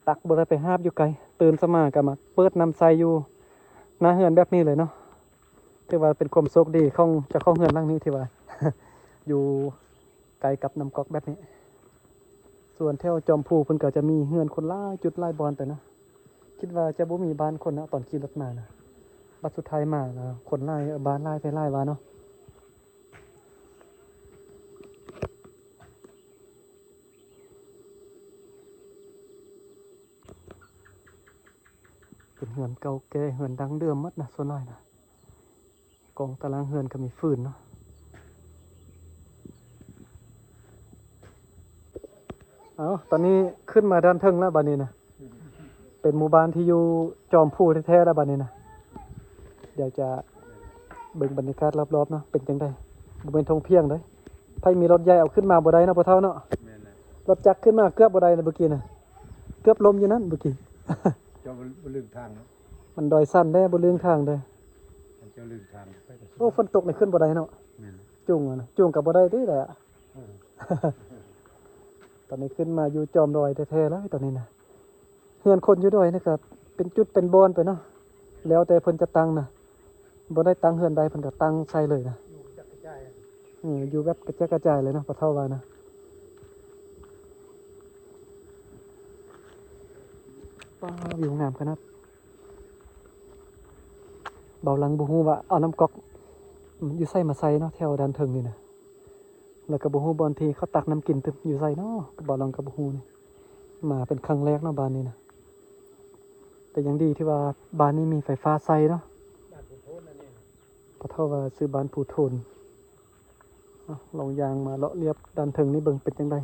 ຕັກ ບໍ່ໄດ້ໄປຫາບຢູ່ໄກ ຕື່ນເຊົ້າມາກໍມາເປີດນ້ຳໃສ່ຢູ່ໜ້າເຮືອນແບບນີ້ເລີຍເນາະ. ຖືວ່າເປັນຄວາມໂຊກດີຂອງເຈົ້າຂອງເຮືອນຫຼັງນີ້ ທີ່ວ່າຢູ່ໃກ້ກັບນ້ຳກັອກແບບນີ້. ສ່ວນແຖວຈອມພູເພິ່ນກໍຈະມີເຮືອນຄົນຫຼາຍຈຸດຫຼາຍບ່ອນໄປນະ. ຄິດວ່າຈະບໍ່ມີບ້ານຄົນນະ ຕອນຂີ່ລົດມານະ ບັດສຸດທ້າຍມານະ ຄົນຫຼາຍ ບ້ານຫຼາຍແທ້ຫຼາຍວ່າເນາະ. ເປັນເຮືອນເກົ່າແກ່ ເຮືອນດັ້ງເດີມໝົດນະ ສ່ວນຫຼາຍນະ ກອງຕາລາງເຮືອນກໍມີຝືນເນາະ. ເອົາ ຕອນນີ້ຂຶ້ນມາດ້ານເທິງແລ້ວບາດນີ້ນະ ເປັນໝູ່ບ້ານທີ່ຢູ່ຈອມພູແທ້ໆແລ້ວບາດນີ້ນະ. ດຽວຈະເບິ່ງບັນຍາກາດລອບໆເນາະ ເປັນຈັ່ງໃດ. ບໍ່ແມ່ນທົ່ງພຽງເດ້ ໃຜມີລົດໃຫຍ່ເອົາຂຶ້ນມາບໍ່ໄດ້ເນາະ ພໍ່ເຖົ້າເນາະ. ແມ່ນແຫຼະ ລົດຈັກຂຶ້ນມາເກືອບບໍ່ໄດ້ນະເມື່ອກີ້ນະ ເກືອບລົ້ມຢູ່ນັ້ນເມື່ອກີ້. ເຈົ້າບໍ່ ບໍ່ລຶ້ງທາງເນາະ ມັນດອຍຊັນເດ້ ບໍ່ລຶ້ງທາງເດ້. ເຈົ້າລຶ້ງທາງໄປກໍ ໂອ້ ຝົນຕົກນີ້ຂຶ້ນບໍ່ໄດ້ເນາະ. ແມ່ນ ຈູງນະ ຈູງກໍບໍ່ໄດ້ຕິລະ. ເອີ ຕອນນີ້ຂຶ້ນມາຢູ່ຈອມດອຍແທ້ໆແລ້ວຕອນນີ້ນະ. ເຮືອນຄົນຢູ່ດອຍນີ້ກໍເປັນຈຸດເປັນບ່ອນໄປເນາະ ແລ້ວແຕ່ເພິ່ນຈະຕັ້ງນະ. ບໍ່ໄດ້ຕັ້ງເຮືອນໃດເພິ່ນກໍຕັ້ງໃສ່ເລີຍນະ. ຢູ່ກະຈາຍ ເອີ ຢູ່ແບບກະຈາຍກະຈາຍເລີຍນະ ພໍ່ເຖົ້າວ່ານະ. ວ້າວ ວິວງາມຂະໜາດ. ເບົາຫຼັງບໍ່ຮູ້ວ່າເອົານ້ຳກັອກຢູ່ໃສມາໃສ່ເນາະ ແຖວດ້ານເທິງນີ້ນະ. ແລ້ວກໍບໍ່ຮູ້ບ່ອນທີ່ເຂົາຕັກນ້ຳກິນຕື່ມຢູ່ໃສເນາະ ເບົາຫຼັງກໍບໍ່ຮູ້ນີ້. ມາເປັນຄັ້ງແລກເນາະບ້ານນີ້ນະ. ແຕ່ຍັງດີທີ່ວ່າບ້ານນີ້ມີໄຟຟ້າໃຊ້ເນາະ. ພໍ່ເຖົ້າວ່າຊື່ບ້ານພູໂທນ. ເອົາ ລອງຍ່າງມາເລາະລຽບດ້ານເທິງນີ້ເບິ່ງເປັນຈັ່ງໃດ.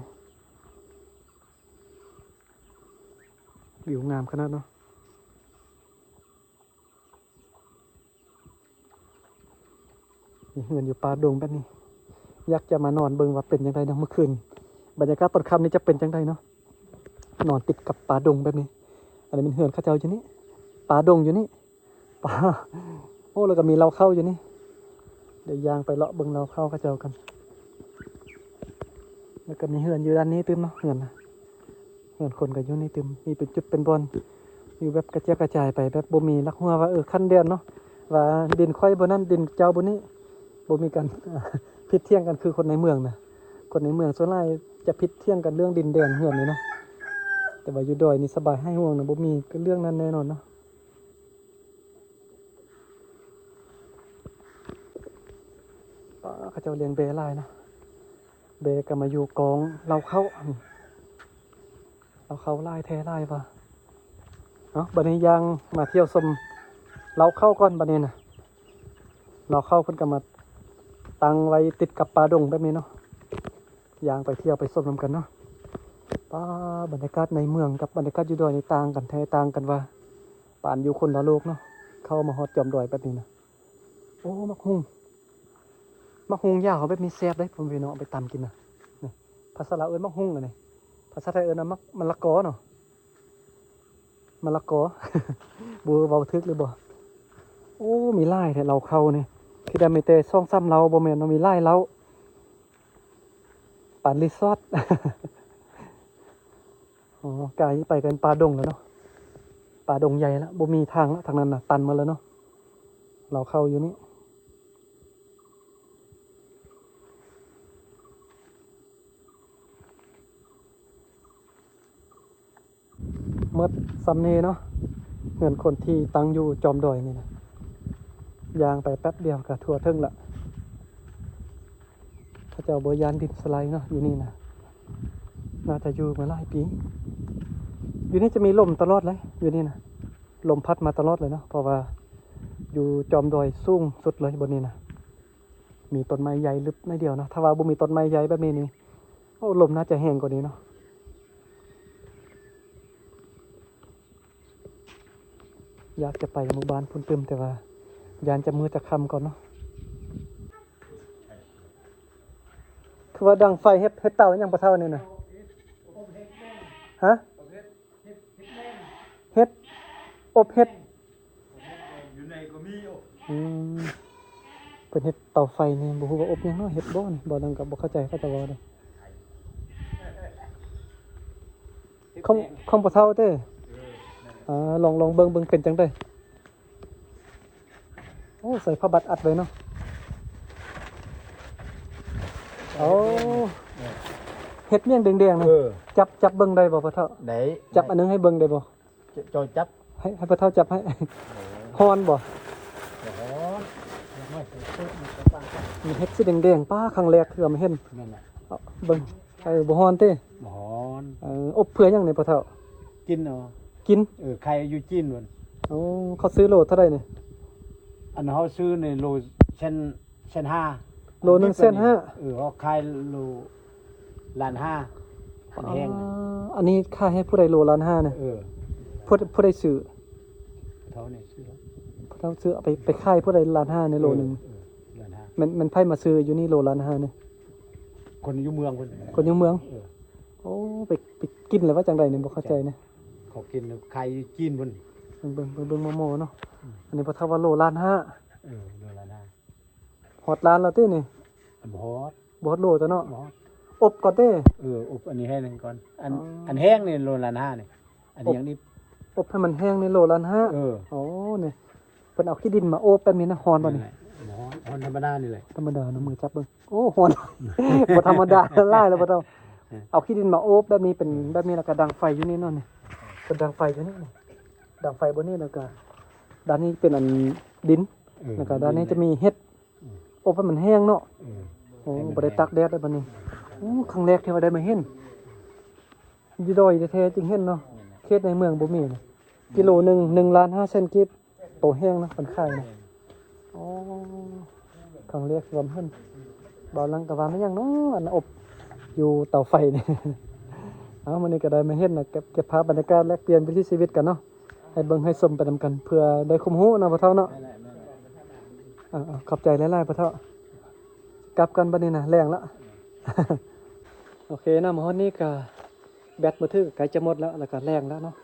ວິວງາມຂະໜາດເນາະ. ມີເຮືອນຢູ່ປ່າດົງແບບນີ້ ຢາກຈະມານອນເບິ່ງວ່າເປັນຈັ່ງໃດເນາະມື້ຄືນ. ບັນຍາກາດຕອນຄ່ຳນີ້ຈະເປັນຈັ່ງໃດເນາະ ນອນຕິດກັບປ່າດົງແບບນີ້. ອັນນີ້ແມ່ນເຮືອນເຂົາເຈົ້າຢູ່ນີ້ ປ່າດົງຢູ່ນີ້. ປ່າ ໂອ້ ແລ້ວກໍມີເລົ້າເຂົ້າຢູ່ນີ້. ດຽວຍ່າງໄປເລາະເບິ່ງເລົ້າເຂົ້າເຂົາເຈົ້າກັນ. ແລ້ວກໍມີເຮືອນຢູ່ດ້ານນີ້ຕື່ມເນາະ ເຮືອນນະ ເຮືອນຄົນກໍຢູ່ນີ້ຕື່ມ ມີເປັນຈຸດເປັນບ່ອນ ຢູ່ແບບກະຈຽກກະຈາຍໄປ ແບບບໍ່ມີຫຼັກຫົວວ່າ ເອີ ຂັ້ນແດນເນາະ ວ່າດິນຂ້ອຍບ່ອນນັ້ນ ດິນເຈົ້າບ່ອນນີ້ ບໍ່ມີການ ຜິດຖຽງກັນຄືຄົນໃນເມືອງນະ. ຄົນໃນເມືອງສ່ວນຫຼາຍຈະຜິດຖຽງກັນເລື່ອງດິນແດນເຮືອນນີ້ນະ ແຕ່ວ່າຢູ່ດອຍນີ້ສະບາຍ ຫາຍຫ່ວງນະ ບໍ່ມີເລື່ອງນັ້ນແນ່ນອນເນາະ. ປ້າ ເຂົາເຈົ້າລ້ຽງແບ້ຫຼາຍເນາະ ແບ້ກໍມາຢູ່ກອງເລົ້າເຂົ້າ ເລົ້າເຂົ້າຫຼາຍແທ້ຫຼາຍວ່າ. ເອົາ ບັດນີ້ຍ່າງມາທ່ຽວຊົມເລົ້າເຂົ້າກ່ອນບັດນີ້ນະ. ເລົ້າເຂົ້າເພິ່ນກໍມາຕັ້ງໄວ້ຕິດກັບປ່າດົງແບບນີ້ເນາະ. ຍ່າງໄປທ່ຽວໄປຊົມນຳກັນເນາະ. ປ້າ ບັນຍາກາດໃນເມືອງກັບບັນຍາກາດຢູ່ດອຍນີ້ຕ່າງກັນແທ້ຕ່າງກັນວ່າ. ປານຢູ່ຄົນລະໂລກເນາະ ເຂົ້າມາຮອດຈອມດອຍແບບນີ້ນະ. ໂອ້ ໝາກຫຸ່ງ ໝາກຫຸ່ງຍາວແບບນີ້ແຊບເດ້ ພໍ່ແມ່ພີ່ນ້ອງ ເອົາໄປຕຳກິນນະ. ນີ້ ພາສາລາວເອີ້ນໝາກຫຸ່ງ ອັນນີ້ ພາສາໄທເອີ້ນວ່າໝາກ ມະລະກອເນາະ ມະລະກອ ບໍ່ຮູ້ເວົ້າຖືກຫຼືບໍ່. ໂອ້ ມີຫຼາຍແທ້ເລົ້າເຂົ້ານີ້ ຄິດວ່າມີແຕ່ສອງສາມເລົ້າ ບໍ່ແມ່ນເນາະ ມີຫຼາຍເລົ້າ ປານຣີສອດ. ອໍ ກາຍໄປກັນປ່າດົງແລ້ວເນາະ ປ່າດົງໃຫຍ່ລະ ບໍ່ມີທາງລະ ທາງນັ້ນນະຕັນໝົດແລ້ວເນາະ. ເລົ້າເຂົ້າຢູ່ນີ້ ໝົດສ່ຳນີ້ເນາະ ເຮືອນຄົນທີ່ຕັ້ງຢູ່ຈອມດອຍນີ້ນະ. ຍ່າງໄປແປັບດຽວກໍທົ່ວເຖິງລະ. ເຂົາເຈົ້າບໍ່ຢ້ານດິນສະໄລເນາະ ຢູ່ນີ້ນະ ໜ້າຈະຢູ່ມາຫຼາຍປີ. ຢູ່ນີ້ຈະມີລົມຕະຫຼອດເລີຍ ຢູ່ນີ້ນະ ລົມພັດມາຕະຫຼອດເລີຍເນາະ ເພາະວ່າຢູ່ຈອມດອຍສູງສຸດເລີຍບ່ອນນີ້ນະ. ມີຕົ້ນໄມ້ໃຫຍ່ລຶບໜ້ອຍດຽວນະ ຖ້າວ່າບໍ່ມີຕົ້ນໄມ້ໃຫຍ່ແບບນີ້ນີ້ ໂອ້ ລົມໜ້າຈະແຮງກວ່ານີ້ເນາະ. ຢາກຈະໄປໝູ່ບ້ານພຸ້ນຕື່ມ ແຕ່ວ່າຢ້ານຈະມືດຈະຄ່ຳກ່ອນເນາະ. ຄືວ່າດັງໄຟເຮັດ ເຮັດເຕົາຫຍັງພໍ່ເຖົ້ານີ້ນະ? ຮະ? ເຮັດ ອົບເຫັດ ຢູ່ໃນກໍມີ. ອືມ ເພິ່ນເຮັດເຕົາໄຟນີ້ ບໍ່ຮູ້ວ່າອົບຫຍັງເນາະ ເຫັດບໍ່ນີ້? ບໍ່ ນັ້ນກໍບໍ່ເຂົ້າໃຈເຂົາເຈົ້າເວົ້າເດ້. ຂອງ ຂອງພໍ່ເຖົ້າເດ້? ເອີ ນັ້ນແຫຼະ. ອ່າ ລອງ ລອງເບິ່ງ ເບິ່ງເປັນຈັ່ງໃດ? ໂອ້ ໃສ່ຜ້າບັດອັດໄວ້ເນາະ. ໂອ້ ເຮັດຫຍັງແດງໆນີ້? ເອີ ຈັບ ຈັບເບິ່ງໄດ້ບໍ່ພໍ່ເຖົ້າ? ໄດ້ ຈັບອັນໜຶ່ງໃຫ້ເບິ່ງໄດ້ບໍ່? ເຈົ້າຈັບ ໃຫ້ ໃຫ້ພໍ່ເຖົ້າຈັບໃຫ້. ໂອ້ ຮ້ອນບໍ່? ບໍ່ຮ້ອນ. ເຮັດສີແດງໆ ປ້າ ຄັ້ງແລກເທື່ອມາເຫັນ. ແມ່ນແຫຼະ. ເອົາເບິ່ງ. ເອີ ບໍ່ຮ້ອນຕິ? ບໍ່ຮ້ອນ. ເອີ ອົບເພື່ອຫຍັງນີ້ພໍ່ເຖົ້າ? ກິນເອົາ. ກິນ? ເອີ ຂາຍຢູ່ຈີນພຸ້ນ. ໂອ້ ເຂົາຊື້ໂລເທົ່າໃດນີ້? ອັນເຮົາຊື້ນີ້ໂລແສນ ແສນຫ້າ. ໂລໜຶ່ງແສນຫ້າ? ເອີ ເຮົາຂາຍໂລລ້ານຫ້າ. ມັນແຮງ. ອ່າ ອັນນີ້ຂາຍໃຫ້ຜູ້ໃດໂລລ້ານຫ້ານະ? ເອີ ຜູ້ ຜູ້ໃດຊື້? ເຂົານີ້ຊື້. ຜູ້ເຖົ້າຊື້ ເອົາໄປ ໄປຂາຍຜູ້ໃດລ້ານຫ້າໃນໂລໜຶ່ງ? ເອີ ເອີ ລ້ານຫ້າ. ແມ່ນ ແມ່ນໃຜມາຊື້ຢູ່ນີ້ໂລລ້ານຫ້ານີ້? ຄົນຢູ່ເມືອງພຸ້ນ. ຄົນຢູ່ເມືອງ? ເອີ ໂອ້ ໄປ ໄປກິນແລ້ວວ່າຈັ່ງໃດນີ້ ບໍ່ເຂົ້າໃຈນະ. ເຂົາກິນຂາຍຢູ່ຈີນພຸ້ນ. ເບິ່ງ ເບິ່ງ ເບິ່ງໝໍໆເນາະ. ອືມ ອັນນີ້ບໍ່ເທົ່າວ່າໂລລ້ານຫ້າ. ເອີ ໂລລ້ານຫ້າ. ຮອດລ້ານແລ້ວຕິນີ້? ບໍ່ຮອດ. ບໍ່ຮອດໂລຕົວະເນາະ. ບໍ່ຮອດ. ອົບກ່ອນຕິ? ເອີ ອົບອັນນີ້ໃຫ້ໜຶ່ງກ່ອນ. ອັນ ອໍ ອັນແຫ້ງນີ້ໂລລ້ານຫ້ານີ້. ອັນນີ້ ອົບ ຍັງນີ້ ອົບໃຫ້ມັນແຫ້ງນີ້ໂລລ້ານຫ້າ. ເອີ ໂອ້ ນີ້ ເພິ່ນເອົາຂີ້ດິນມາໂອບແບບນີ້ນະ. ຮ້ອນບໍ່ນີ້? ແມ່ນແຫຼະ. ບໍ່ຮ້ອນ. ຮ້ອນທຳມະດານີ້ແຫຼະ. ທຳມະດາເນາະ. ມືຈັບເບິ່ງ. ໂອ້ ຮ້ອນ ບໍ່ທຳມະດາ. ຫຼາຍແລ້ວບໍ່ເທົ່າ. ເອີ ເອົາຂີ້ດິນມາໂອບແບບນີ້ ເປັນ ເອີ ແບບນີ້ ແລ້ວກໍດັງໄຟຢູ່ນີ້ເນາະ. ນີ້ ເພິ່ນດັງໄຟຢູ່ນີ້ ດັງໄຟບ່ອນນີ້ ແລ້ວກໍດ້ານນີ້ເປັນອັນດິນ. ເອີ ແລ້ວກໍດ້ານນີ້ຈະມີເຫັດ. ອືມ ອົບໃຫ້ມັນແຫ້ງເນາະ. ເອີ ໂອ້ ໃຫ້ມັນ ບໍ່ໄດ້ຕາກແດດເດ້ບັດນີ້. ເອີ ໂອ້ ຄັ້ງແລກທີ່ວ່າໄດ້ມາເຫັນ. ຢູ່ດອຍແທ້ໆຈຶ່ງເຫັນເນາະ. ແມ່ນແຫຼະ. ເຂດໃນເມືອງບໍ່ມີນະ. ກິໂລໜຶ່ງ ໜຶ່ງລ້ານຫ້າແສນກີບ ໂຕແຫ້ງນະ ເພິ່ນຂາຍນະ. ອໍ ຄັງເລກລວມເພິ່ນ ບ່າວຫຼັງກໍວ່າແມ່ນຫຍັງເນາະ ອັນອົບຢູ່ເຕົາໄຟນີ້. ເອົາ ມື້ນີ້ກໍໄດ້ມາເຫັນນະ ເກັບ ເກັບພາບບັນຍາກາດ ແລກປ່ຽນວິຖີຊີວິດກັນເນາະ ໃຫ້ເບິ່ງໃຫ້ຊົມໄປນຳກັນ ເພື່ອໄດ້ຄວາມຮູ້ເນາະພໍ່ເຖົ້າເນາະ. ເອົາໆ ຂອບໃຈຫຼາຍໆ ພໍ່ເຖົ້າ. ກັບກ່ອນບັດນີ້ນະ ແລງລະ. ໂອເຄເນາະ ມາຮອດນີ້ກໍແບັດມືຖືກໍໃກ້ຈະໝົດແລ້ວ ແລ້ວກໍແລງແລ້ວເນາະ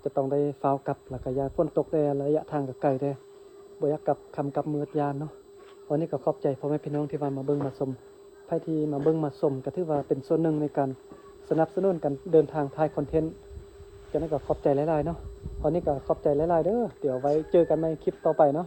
ຈະຕ້ອງໄດ້ຟ້າວກັບ ແລ້ວກໍຢ້ານຝົນຕົກແດ່ ໄລຍະທາງກໍໄກແດ່ ບໍ່ຢາກກັບຄ່ຳກັບມືດຢ້ານເນາະ. ວັນນີ້ກໍຂອບໃຈພໍ່ແມ່ພີ່ນ້ອງທີ່ວ່າມາເບິ່ງມາຊົມ ໃຜທີ່ມາເບິ່ງມາຊົມກໍຖືວ່າເປັນສ່ວນໜຶ່ງໃນການສະໜັບສະໜູນການເດີນທາງຖ່າຍຄອນເທັນ. ຈັ່ງໃດກໍຂອບໃຈຫຼາຍໆເນາະ. ວັນນີ້ກໍຂອບໃຈຫຼາຍໆເດີ ດຽວໄວ້ເຈີກັນໃໝ່ຄລິບຕໍ່ໄປເນາະ.